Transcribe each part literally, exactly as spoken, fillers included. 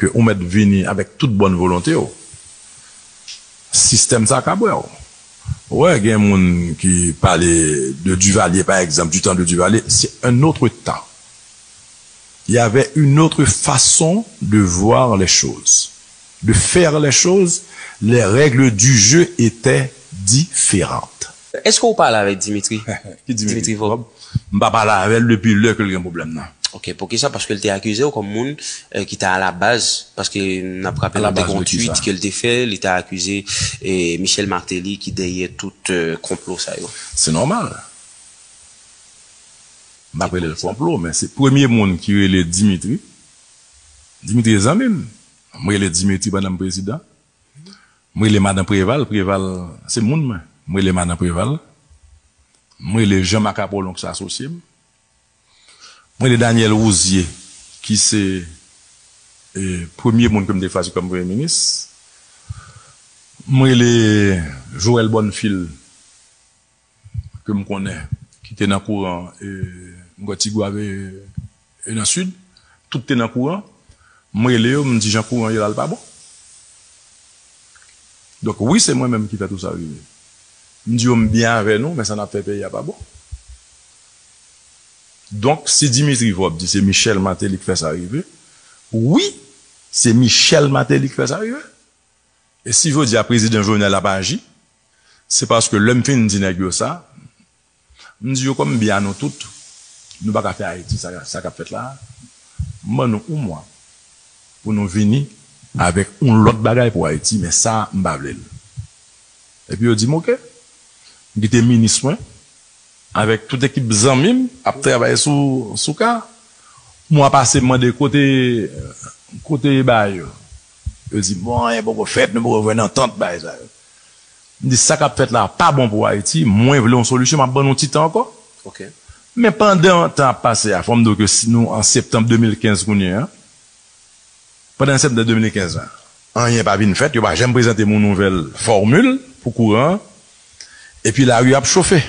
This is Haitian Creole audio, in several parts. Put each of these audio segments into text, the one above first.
ke ou mèt vini avèk tout bòn volonte w, sistèm sa ka bwè w. Ou wè, gen moun ki pale de Duvalier, pa egzanp, du temps de Duvalier, c'est un autre temps. Il y avait une autre façon de voir les choses, de faire les choses. Les règles du jeu étaient différentes. Èske w pale avèk Dimitri? Ki Dimitri? Dimitri Vorbe. M pa pale avè l depi lè ke l gen pwoblèm nan. Ok, poukisa? Paske l te akize w kòm moun eh, ki te alabaz, paske n ap raple nou te Alabaz gen yon de kisa? Tweet ke l te fè, li te akize eh, Michel Martelly ki dèyè tout eh, konplo sa yo. Se nòmal. M pa rele l konplo, men se premye moun ki rele Dimitri. Dimitri se zanmi m. M rele Dimitri pandan m prezidan. M rele madan Preval, Preval se moun mwen. M rele madan Preval. M rele Jean Marc Apollon ki se asosye m. M rele Daniel Rouzier ki se eh, premye moun ke m te chwazi kòm premye minis. M rele Joël Bonnefil ke m konnen ki te nan kouran eh, m kwè Ti Gwav e e nan Sid, tout te nan kouran. M rele yo, m di jan kouran ye la l pa bon. Donk wi, se mwen menm ki fè tout sa rive. M di yo m byen avè nou, men sa n ap fè peyi a pa bon. Donk si Dimitri Vorbe di se Michel Martelly ki fè sa rive, wi, se Michel Martelly ki fè sa rive. E si jodi a prezidan Jovenel ap aji, se paske lè m fin di nèg yo sa, m di yo kòm byen a nou tout, nou pa ka fè Ayiti sa, sa k ap fèt la. M ban nou yon mwa pou nou vini avèk yon lòt bagay pou Ayiti, men sa m pa vle l. Epi yo di m oke. M kite minis mwen avèk tout ekip zanmi m ap travay sou, sou ka. Mwa pase m mande kote, kote bagay yo. Yo di bon, anyen poko fèt, nou poko jwenn antant bagay sa yo. M di sa k ap fèt la pa bon pou Ayiti, mwen vle yon solisyon, m ap ban nou ti tan ankò. Ok. Men pandan tan ap pase a, fò m di w ke si nou an septanm de mil kenz kounye a, pandan septanm de mil kenz la, anyen pa vin fèt, yo pa janm prezante m yon nouvèl fòmil pou kouran an, epi lari ap chofe.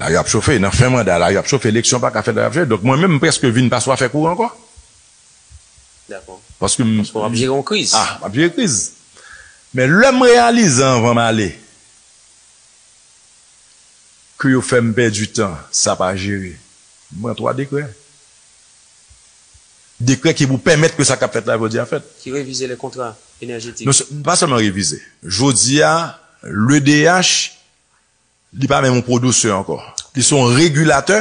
Lari ap chofe, nan fen manda, lari ap chofe, eleksyon pa ka fèt, lari ap chofe. Donk mwen menm, m prèske vin pa sou afè kouran ankò. Dakò. Paske m Paske w ap jere yon kriz. Ah, m ap jere kriz. Men lè m reyalize anvan m ale ke yo fè m pèdi tan, sa pa jere, m pran twa dekrè. Dekrè ki pou pèmèt ke sa k ap fèt la jodi a fèt. Ki revize le kontra enèjetik. Nou, pa sèlman revize. Jodi a, l'E D H, li pa menm yon pwodisè ankò. Li se yon regilatè,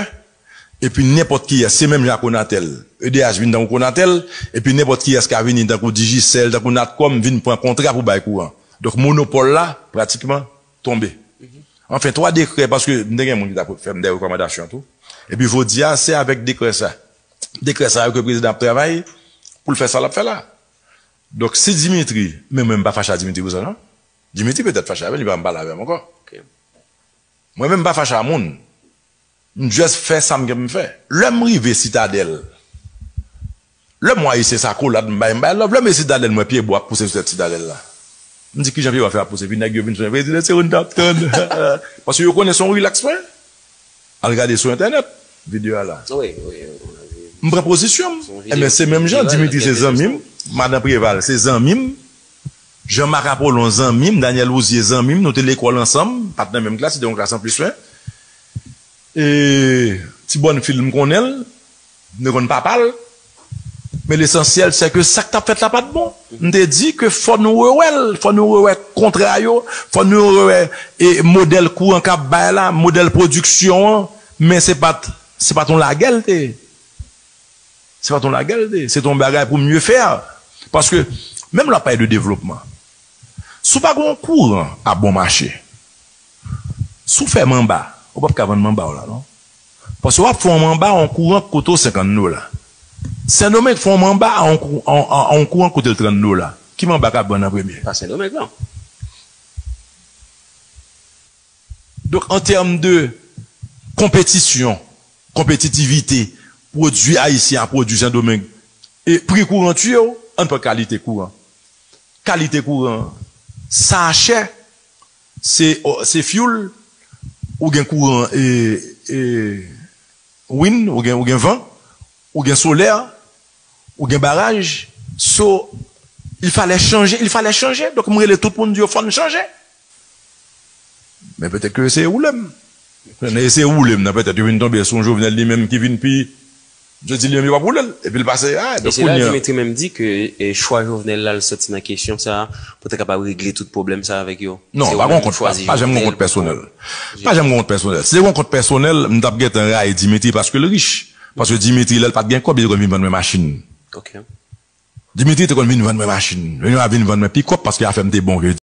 epi nenpòt kiyès, se menm jan ak Conatel. E D H vin tankou Conatel, epi nenpòt kiyès ka vini tankou Digicel, tankou Natcom, vin pran kontra pou bay kouran. Donk, monopòl la, pratikman, tonbe. Anfen, twa dekrè, paske m te gen moun ki t ap fè m de rekòmandasyon tou. Epi jodi a, se avèk dekrè sa. Dekrè sa yo ke prezidan ap travay pou l fè sa l ap fè la. Donk, si Dimitri, men mwen m pa fache a Dimitri pou sa, non. Dimitri petèt fache avè m, li pa janm pale avè m ankò. Ok. Mwen menm m pa fache a moun. M just fè sa m gen pou m fè. Lè m rive Sitadèl, lè m wè se sa kolad m bay, m bay love. Lè m rive Sitadèl, m wè pyebwa ap pouse sou tèt Sitadèl la. M di kijan pyebwa fè ap pouse, epi nèg yo vin sou mwen, prezidan se ou n t ap tann. Paske yo konnen se yon relax mwen. Al gade sou entènèt, videyo a la. Wi, wi, wi. M pran pozisyon m. Se yon videyo Enben, se menm jan, viral, Dimitri se entènèt, zanmi m, madan Preval se zanmi m, Jean Marc Apollon zanmi m, Daniel Rouzier zanmi m, nou te lekòl ansanm, pa t nan menm klas, se te yon klas anplis mwen. E, Ti Bonnefil m konnen l, m te konn papa l. Men lesansyèl, se ke sa k t ap fèt la pa t bon. M te di ke fò nou rewè l, fò nou rewè kontra yo, fò nou rewè e, modèl kouran k ap bay la, modèl pwodiksyon an, men se pa t, se pa t yon lagè l te ye. Se pa t yon lagè l te ye, se t yon bagay pou mieux faire. Paske, menm lè w ap pale de devlopman, si w pa gen yon kouran a bon mache, si w fè manba, ou p ap ka vann manba w la, non. Paske w ap fè yon manba a yon kouran k koute w senkant dola. Sendomeng fè yon manba a yon kou-, a, a, a yon kouran k koute l trant dola. Ki manba k ap vann an premye? Pa Sendomeng, non. Donk, an tèm de konpetisyon, konpetitivite, pwodui ayisyen a pwodui Sendomeng, e pri kouran tiye w, ann pran kalite kouran. Kalite kouran, sa chè, se, se fyoul, ou gen kouran e, e, win, ou gen, ou gen van, ou gen solè, Ou gen baraj, so, il fallait changer, il fallait changer. Donk, m rele tout moun, di yo, fò n chanje. Men petèt ke yo eseye woule m. Nan eseye woule m nan, petèt yo vin tonbe sou yon Jovenel li menm ki vin pi, yo di li menm yo p ap woule l. Epi l pase, a, E se la Dimitri menm di ke e, chwa Jovenel la, l soti nan kesyon sa, pou te kapab regle tout pwoblèm sa avèk yo. Non, pa gen kont, pa janm gen kont pèsonèl. Pa janm gen kont pèsonèl. Si te gen kont pèsonèl, m t ap gentan rayi Dimitri paske l rich. Paske Dimitri, lè l pa t gen kòb, li te konn vin vann mwen machin. Ok. Dimitri te konn vin vann mwen machin. Li vin vann mwen pikòp paske afè m te bon.